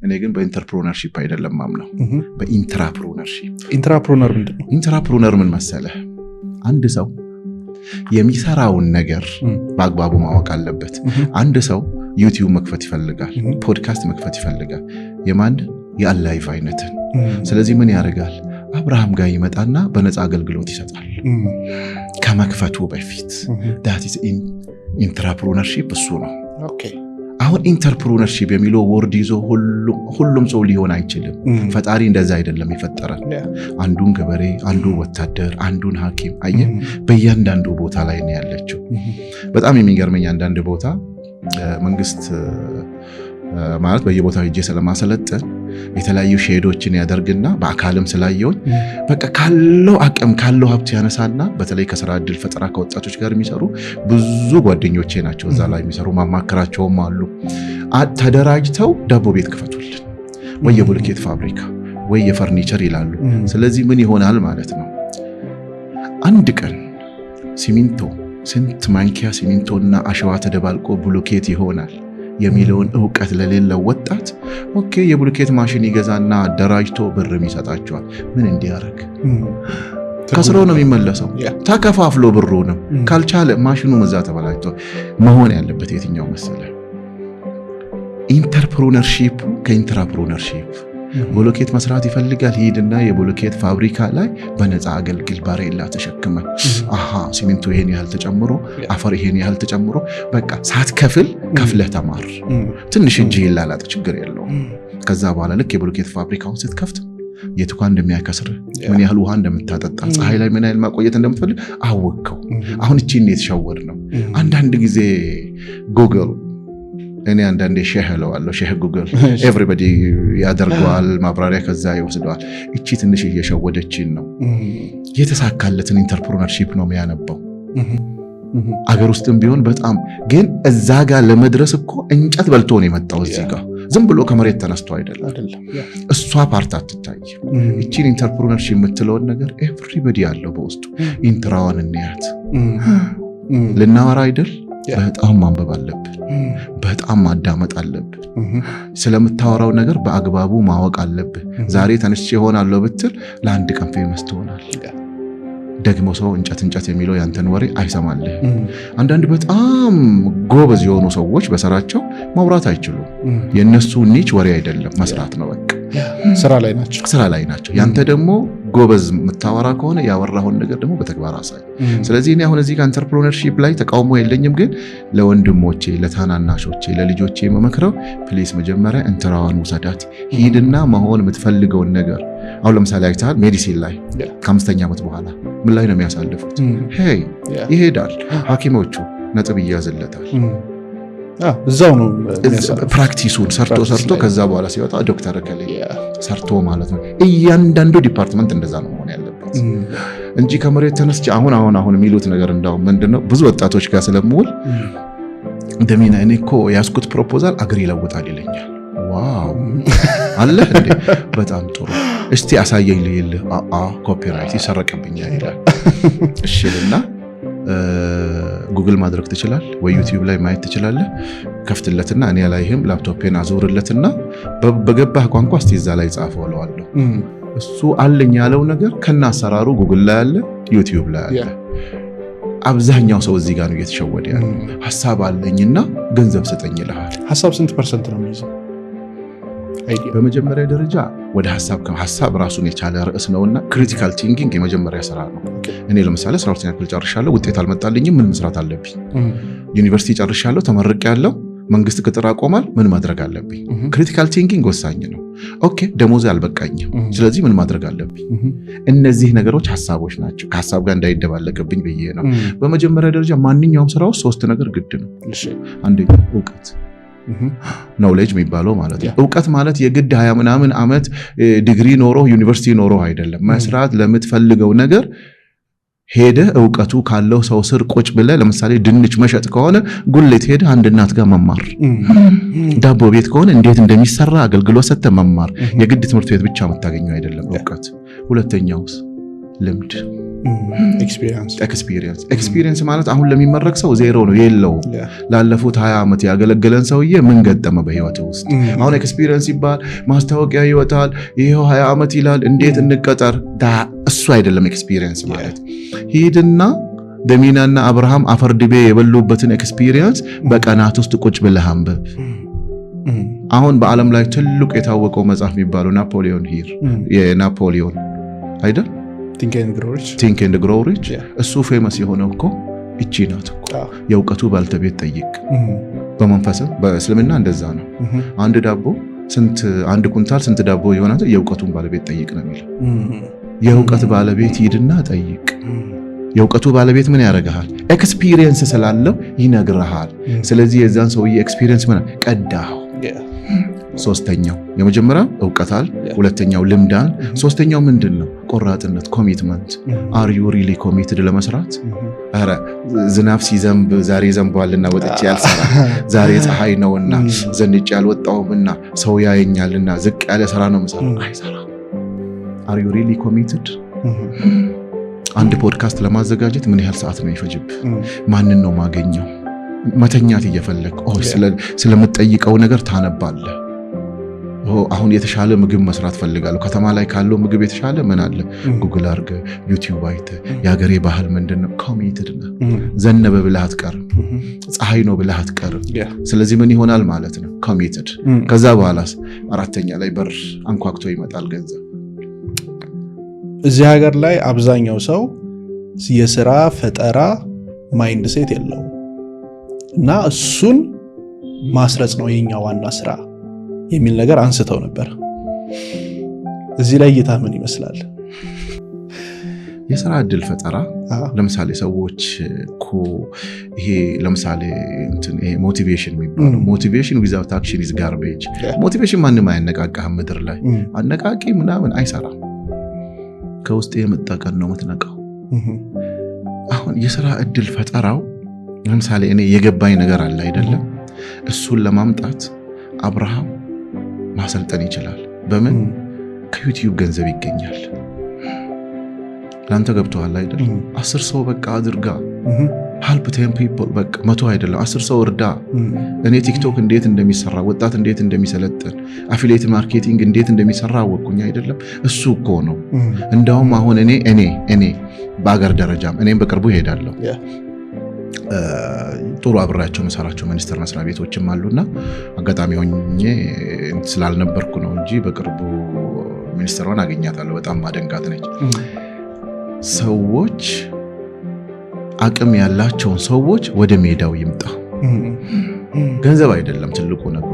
እኔ ግን በ entrepreneurship አይደለም ማምነው፣ በ intrapreneurship። Intrapreneur ምንድን ነው? Intrapreneur ምን መሰለህ፣ አንድ ሰው የሚሰራውን ነገር በአግባቡ ማወቅ አለበት። አንድ ሰው YouTube መክፈት ይፈልጋል፣ ፖድካስት መክፈት ይፈልጋል። የማን የአላይቭ አይነትን። ስለዚህ ምን ያደርጋል? አብርሃም ጋር ይመጣና በነፃ አገልግሎት ይሰጣል። ከመክፈቱ በፊት that is intrapreneurship፣ እሱ ነው። አሁን entrepreneurship የሚለው word ይዞ ሁሉም ሰው ሊሆን አይችልም። ፈጣሪ እንደዛ አይደለም የፈጠረን። አንዱን ገበሬ፣ አንዱን ወታደር፣ አንዱን ሐኪም፣ አየህ፣ በእያንዳንዱ ቦታ ላይ ነው ያለችው። በጣም የሚገርመኝ አንዳንድ ቦታ መንግስት ማለት በየቦታው ሄጄ ስለማሰለጥን የተለያዩ shed ኦችን ያደርግና በአካልም ስላየውኝ በቃ ካለው አቅም ካለው ሀብት ያነሳና በተለይ ከስራ እድል ፈጠራ ከወጣቶች ጋር የሚሰሩ ብዙ ጓደኞቼ ናቸው እዛ ላይ የሚሰሩ፣ ማማከራቸውም አሉ። ተደራጅተው ዳቦ ቤት ክፈቱልን ወይ የብሎኬት ፋብሪካ ወይ የፈርኒቸር ይላሉ። ስለዚህ ምን ይሆናል ማለት ነው? አንድ ቀን ሲሚንቶ ስንት ማንኪያ ሲሚንቶና አሸዋ ተደባልቆ ብሎኬት ይሆናል የሚለውን እውቀት ለሌለው ወጣት okay የብሎኬት ማሽን ይገዛና አደራጅቶ ብርም ይሰጣቸዋል። ምን እንዲያደርግ? ከስሮ ነው የሚመለሰው። ተከፋፍሎ ብሩንም ካልቻለ ማሽኑ እዛ ተበላሽቶ። መሆን ያለበት የትኛው መሰለ? Entrepreneurship ከ intrapreneurship። ብሎኬት መስራት ይፈልጋል። ሂድና የብሎኬት ፋብሪካ ላይ በነፃ አገልግል፣ ባሬላ ተሸክመ፣ አሃ ሲሚንቶ ይሄን ያህል ተጨምሮ፣ አፈር ይሄን ያህል ተጨምሮ፣ በቃ ሳትከፍል ከፍለህ ተማር። ትንሽ እጅ ይላላጥ፣ ችግር የለውም። ከዛ በኋላ ልክ የብሎኬት ፋብሪካውን ስትከፍት የቱ ጋ እንደሚያከስር፣ ምን ያህል ውሃ እንደምታጠጣ፣ ፀሐይ ላይ ምን ያህል ማቆየት እንደምትፈልግ አወቅከው። አሁን እቺን የተሸወድ ነው። አንዳንድ ጊዜ ጉግል፣ እኔ አንዳንዴ ሼህ እለዋለሁ፣ ሼህ ጉግል፣ everybody ያደርገዋል፣ ማብራሪያ ከዛ ይወስደዋል። እቺ ትንሽ እየሸወደችን ነው። የተሳካለትን entrepreneurship ነው የሚያነበው። አገር ውስጥም ቢሆን በጣም ግን እዛ ጋር ለመድረስ እኮ እንጨት በልቶ ነው የመጣው። እዚህ ጋር ዝም ብሎ ከመሬት ተነስቶ አይደለም። እሷ part አትታይም። እቺን entrepreneurship የምትለውን ነገር everybody ያለው በውስጡ intra ዋን እንያት። ልናወራ አይደል? በጣም ማንበብ አለብን። በጣም ማዳመጥ አለብን። ስለምታወራው ነገር በአግባቡ ማወቅ አለብህ። ዛሬ ተነስቼ እሆናለሁ ብትል ለአንድ ቀን famous ትሆናል። ደግሞ ሰው እንጨት እንጨት የሚለው ያንተን ወሬ አይሰማልህ። አንዳንድ በጣም ጎበዝ የሆኑ ሰዎች በስራቸው ማውራት አይችሉም። የእነሱ niche ወሬ አይደለም፣ መስራት ነው። በቃ ስራ ላይ ናቸው። ስራ ላይ ናቸው። ያንተ ደግሞ ጎበዝ የምታወራ ከሆነ ያወራኸውን ነገር ደግሞ በተግባር አሳይ። ስለዚህ እኔ አሁን እዚህ ጋር entrepreneurship ላይ ተቃውሞ የለኝም፣ ግን ለወንድሞቼ፣ ለታናናሾቼ፣ ለልጆቼ የምመክረው please መጀመሪያ intra ዋን ውሰዳት። ሂድና መሆን የምትፈልገውን ነገር፣ አሁን ለምሳሌ አይተሃል፣ medicine ላይ ከ5ኛ ዓመት በኋላ ምን ላይ ነው የሚያሳልፉት? Hey ይሄዳል። ሐኪሞቹ ነጥብ ይያዝለታል። እዛው ነው። Practice ኡን ሰርቶ ሰርቶ ከዛ በኋላ ሲወጣ ዶክተር እከሌ ሰርቶ ማለት ነው። እያንዳንዱ department እንደዛ ነው መሆን ያለበት እንጂ ከመሬት ተነስቼ አሁን አሁን አሁን የሚሉት ነገር እንዳውም ምንድነው፣ ብዙ ወጣቶች ጋር ስለምውል ደሚና እኔ እኮ ያስኩት proposal አገር ይለውጣል ይለኛል። Wow አለህ እንዴ? በጣም ጥሩ፣ እስቲ አሳየኝ ልይልህ፣ copyright ይሰረቅብኛል ይላል። እሺ ልና ጉግል ማድረግ ትችላል ወይ YouTube ላይ ማየት ትችላለህ። ከፍትለትና እኔ ላይህም ላፕቶፔን አዞርለትና በገባህ ቋንቋ እስቲ እዛ ላይ ጻፈው እለዋለሁ። እሱ አለኝ ያለው ነገር ከነ አሰራሩ ጉግል ላይ አለ፣ YouTube ላይ አለ። አብዛኛው ሰው እዚህ ጋር ነው እየተሸወደ ያለው። ሀሳብ አለኝና ገንዘብ ስጠኝ ይልሃል። ሀሳብ ስንት percent ነው የሚይዘው? በመጀመሪያ ደረጃ ወደ ሀሳብ፣ ሀሳብ ራሱን የቻለ ርዕስ ነውና critical thinking የመጀመሪያ ስራ ነው። እኔ ለምሳሌ 12ኛ ክፍል ጨርሻለሁ፣ ውጤት አልመጣልኝም። ምን መስራት አለብኝ? ዩኒቨርሲቲ ጨርሻለሁ፣ ተመርቄያለሁ፣ መንግስት ቅጥር አቆማል። ምን ማድረግ አለብኝ? Critical thinking ወሳኝ ነው። Okay ደሞዜ አልበቃኝም፣ ስለዚህ ምን ማድረግ አለብኝ? እነዚህ ነገሮች ሀሳቦች ናቸው። ከሀሳብ ጋር እንዳይደባለቅብኝ ብዬ ነው። በመጀመሪያ ደረጃ ማንኛውም ስራ ውስጥ ሶስት ነገር ግድ ነው። አንደኛ እውቀት፣ knowledge የሚባለው ማለት ነው። እውቀት ማለት የግድ 20 ምናምን ዓመት ዲግሪ ኖሮ ዩኒቨርሲቲ ኖሮ አይደለም። መስራት ለምትፈልገው ነገር ሄደህ እውቀቱ ካለው ሰው ስር ቁጭ ብለህ፣ ለምሳሌ ድንች መሸጥ ከሆነ ጉሌት ሄደህ አንድ እናት ጋር መማር፣ ዳቦ ቤት ከሆነ እንዴት እንደሚሰራ አገልግሎት ሰጥተህ መማር። የግድ ትምህርት ቤት ብቻ የምታገኘው አይደለም እውቀት። ሁለተኛውስ? ልምድ። Experience። Experience። Experience ማለት አሁን ለሚመረቅ ሰው ዜሮ ነው፣ የለውም። ላለፉት 20 ዓመት ያገለገለን ሰውዬ ምን ገጠመ በህይወት ውስጥ? አሁን experience ሲባል ማስታወቂያ ይወጣል፣ ይኸው 20 ዓመት ይላል፣ እንዴት እንቀጠር? እሱ አይደለም experience ማለት። ሂድና ደሚናና አብርሃም አፈር ድቤ የበሉበትን experience በቀናት ውስጥ ቁጭ ብለህ አንብብ። አሁን በዓለም ላይ ትልቅ የታወቀው መጽሐፍ የሚባለው ናፖሊዮን ሂል፣ የናፖሊዮን አይደል? Think and Grow Rich። Think and Grow Rich። እሱ famous የሆነው እኮ እቺ ናት እኮ፣ የእውቀቱ ባልተቤት ጠይቅ። በመንፈስም በእስልምና እንደዛ ነው። አንድ ዳቦ ስንት፣ አንድ ኩንታል ስንት ዳቦ ይሆናል? የእውቀቱን ባለቤት ጠይቅ ነው የሚለው። የእውቀት ባለቤት ሂድና ጠይቅ። የእውቀቱ ባለቤት ምን ያደርግሃል? Experience ስላለው ይነግርሃል። ስለዚህ የዛን ሰውዬ experience ምን ቀዳኸው። ሶስተኛው፣ የመጀመሪያው እውቀታል፣ ሁለተኛው ልምዳል፣ ሶስተኛው ምንድን ነው? ቆራጥነት፣ commitment። Are you really committed ለመስራት? ኧረ ዝናብ ሲዘንብ ዛሬ ዘንቧልና ወጥቼ አልሰራ፣ ዛሬ ፀሐይ ነውና ዘንጬ አልወጣውምና ሰው ያየኛልና ዝቅ ያለ ስራ ነው የምሰራው። አይሰራም። Are you really committed? አንድ ፖድካስት ለማዘጋጀት ምን ያህል ሰዓት ነው የሚፈጅብህ? ማንን ነው ማገኘው? መተኛት እየፈለግ ስለምትጠይቀው ነገር ታነባለህ። አሁን የተሻለ ምግብ መስራት ፈልጋለሁ። ከተማ ላይ ካለው ምግብ የተሻለ ምን አለ? ጉግል አድርገህ፣ YouTube አይተህ፣ የሀገሬ ባህል ምንድን ነው? Committed ነህ። ዘነበ ብለህ አትቀርም። ፀሐይ ነው ብለህ አትቀርም። ስለዚህ ምን ይሆናል ማለት ነው? Committed። ከዛ በኋላስ አራተኛ ላይ በር አንኳኩቶ ይመጣል ገንዘብ። እዚህ ሀገር ላይ አብዛኛው ሰው የስራ ፈጠራ mindset የለውም እና እሱን ማስረጽ ነው የኛ ዋና ስራ የሚል ነገር አንስተው ነበር። እዚህ ላይ እይታ ምን ይመስላል? የስራ እድል ፈጠራ፣ ለምሳሌ ሰዎች እኮ ይሄ ለምሳሌ ይሄ motivation የሚባለው፣ motivation without action is garbage። Motivation ማንም አያነቃቃህም። ምድር ላይ አነቃቂ ምናምን አይሰራም። ከውስጥ የመጣ ቀን ነው የምትነቃው። አሁን የስራ እድል ፈጠራው ለምሳሌ እኔ የገባኝ ነገር አለ አይደለም፣ እሱን ለማምጣት አብርሃም ማሰልጠን ይችላል። በምን? ከ YouTube ገንዘብ ይገኛል። ለአንተ ገብቶሃል አይደል? 10 ሰው በቃ አድርጋ፣ help 10 people፣ በቃ 100 አይደለም 10 ሰው እርዳ። እኔ TikTok እንዴት እንደሚሰራ፣ ወጣት እንዴት እንደሚሰለጥን፣ affiliate marketing እንዴት እንደሚሰራ አወቅኩኝ አይደለም? እሱ እኮ ነው። እንደውም አሁን እኔ በአገር ደረጃም እኔም በቅርቡ እሄዳለሁ፣ ጥሩ አብሬያቸው መሰራቸው ሚኒስቴር መስሪያ ቤቶችም አሉና አጋጣሚ ሆኜ ስላልነበርኩ ነው እንጂ በቅርቡ ሚኒስትሯን አገኛታለሁ። በጣም ማደንቃት ነች። ሰዎች፣ አቅም ያላቸውን ሰዎች ወደ ሜዳው ይምጣ። ገንዘብ አይደለም ትልቁ ነገር፣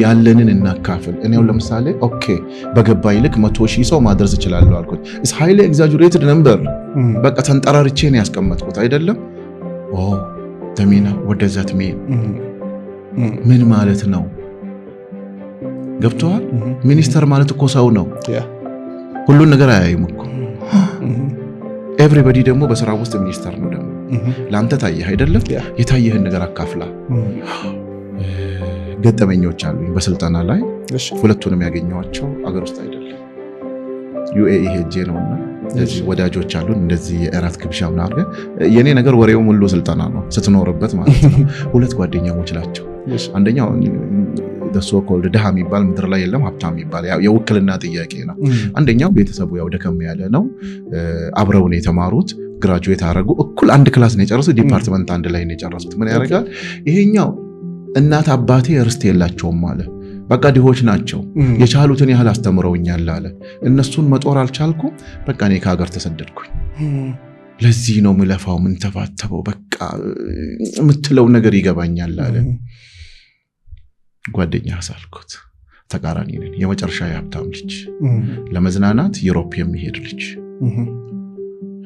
ያለንን እናካፍል። እኔው ለምሳሌ okay በገባኝ ልክ 100,000 ሰው ማድረስ እችላለሁ አልኩኝ። It's highly exaggerated number። በቃ ተንጠራርቼ ነው ያስቀመጥኩት አይደለም። ተሚና what does that mean? ምን ማለት ነው? ገብቶሃል? ሚኒስተር ማለት እኮ ሰው ነው። ሁሉን ነገር አያይም እኮ። Everybody ደግሞ በስራ ውስጥ ሚኒስተር ነው። ደግሞ ለአንተ ታየህ አይደለም? የታየህን ነገር አካፍላ። ገጠመኞች አሉኝ በስልጠና ላይ፣ ሁለቱንም ያገኘኋቸው አገር ውስጥ አይደለም፣ UAE ሄጄ ነውና እንደዚህ ወዳጆች አሉን፣ እንደዚህ የእራት ግብዣ ምናምን አድርገን፣ የኔ ነገር ወሬውም ሁሉ ስልጠና ነው ስትኖርበት ማለት ነው። ሁለት ጓደኛሞች ናቸው። አንደኛው so called ድሃ የሚባል ምድር ላይ የለም፣ ሀብታም የሚባል የውክልና ጥያቄ ነው። አንደኛው ቤተሰቡ ያው ደከም ያለ ነው። አብረው ነው የተማሩት። Graduate አደረጉ። እኩል አንድ class ነው የጨረሱት። Department አንድ ላይ ነው የጨረሱት። ምን ያደርጋል ይሄኛው? እናት አባቴ ርስት የላቸውም አለ። በቃ ድሆች ናቸው። የቻሉትን ያህል አስተምረውኛል አለ። እነሱን መጦር አልቻልኩም። በቃ እኔ ከሀገር ተሰደድኩኝ። ለዚህ ነው ምለፋው ምንተባተበው፣ በቃ የምትለው ነገር ይገባኛል አለ። ጓደኛ ሳልኩት ተቃራኒ ነን። የመጨረሻ የሀብታም ልጅ፣ ለመዝናናት Europe የሚሄድ ልጅ።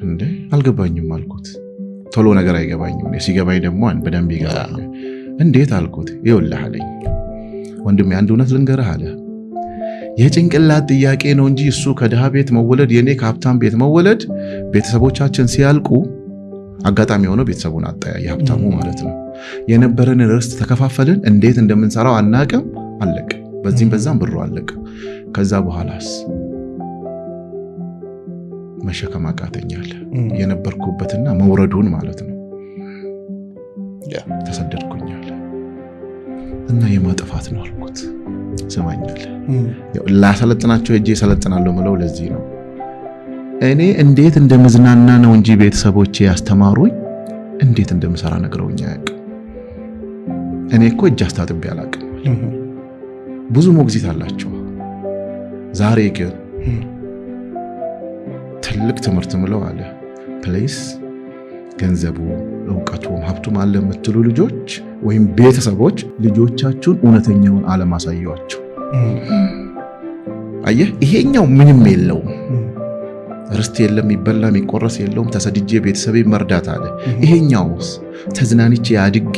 እንዴ አልገባኝም አልኩት። ቶሎ ነገር አይገባኝም። ሲገባኝ ደግሞ በደንብ ይገባኛል። እንዴት አልኩት። ይኸውልህ አለኝ፣ ወንድሜ አንድ እውነት ልንገርህ አለ። የጭንቅላት ጥያቄ ነው እንጂ እሱ ከድሃ ቤት መወለድ፣ የኔ ከሀብታም ቤት መወለድ፣ ቤተሰቦቻችን ሲያልቁ አጋጣሚ የሆነው ቤተሰቡን አጣ፣ የሀብታሙ ማለት ነው። የነበረንን ርስት ተከፋፈልን። እንዴት እንደምንሰራው አናቅም። አለቅ፣ በዚህም በዛም ብሩ አለቀ። ከዛ በኋላስ መሸከም አቃተኛል። የነበርኩበትና መውረዱን ማለት ነው። ተሰደድኩኛል እና የማጥፋት ነው አልኩት። ስማኛል፣ ላሰለጥናቸው ሄጄ እሰለጥናለሁ ምለው ለዚህ ነው። እኔ እንዴት እንደምዝናና ነው እንጂ ቤተሰቦቼ ያስተማሩኝ እንዴት እንደምሰራ ነግረውኝ አያውቅም። እኔ እኮ እጅ አስታጥቤ አላውቅም። ብዙ ሞግዚት አላቸው። ዛሬ ግን ትልቅ ትምህርት ምለው አለ፣ please ገንዘቡ እውቀቱም ሀብቱም አለ የምትሉ ልጆች ወይም ቤተሰቦች ልጆቻችሁን እውነተኛውን ዓለም አሳዩዋቸው። አየህ፣ ይሄኛው ምንም የለውም፣ ርስት የለም፣ የሚበላ የሚቆረስ የለውም፣ ተሰድጄ ቤተሰቤ መርዳት አለ። ይሄኛውስ ተዝናንቼ አድጌ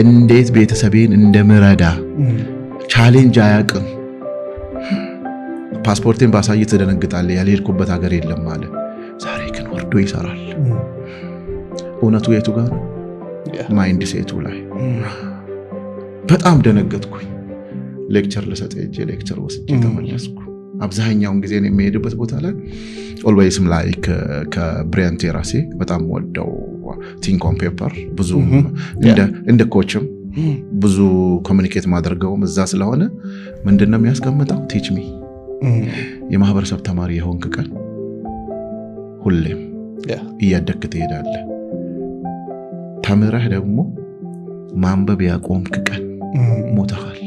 እንዴት ቤተሰቤን እንደምረዳ challenge አያውቅም። ፓስፖርቴን ባሳይ ትደነግጣለህ፣ ያልሄድኩበት ሀገር የለም አለ። ዛሬ ግን ወርዶ ይሰራል። እውነቱ የቱ ጋር ነው? Mindset ኡ ላይ። በጣም ደነገጥኩኝ። Lecture ልሰጥ ሄጄ lecture ወስጄ ተመለስኩ። አብዛኛውን ጊዜ የሚሄድበት ቦታ ላይ always ም ላይ ከብሪያን ትሬሲ በጣም ወደው Think on Paper ብዙ እንደ coach ም ብዙ communicate ማድረገውም እዛ ስለሆነ ምንድን ነው የሚያስቀምጠው? Teach me። የማህበረሰብ ተማሪ የሆንክ ቀን ሁሌም እያደግክ ትሄዳለህ። ተምረህ ደግሞ ማንበብ ያቆምክ ቀን ሞተሃል።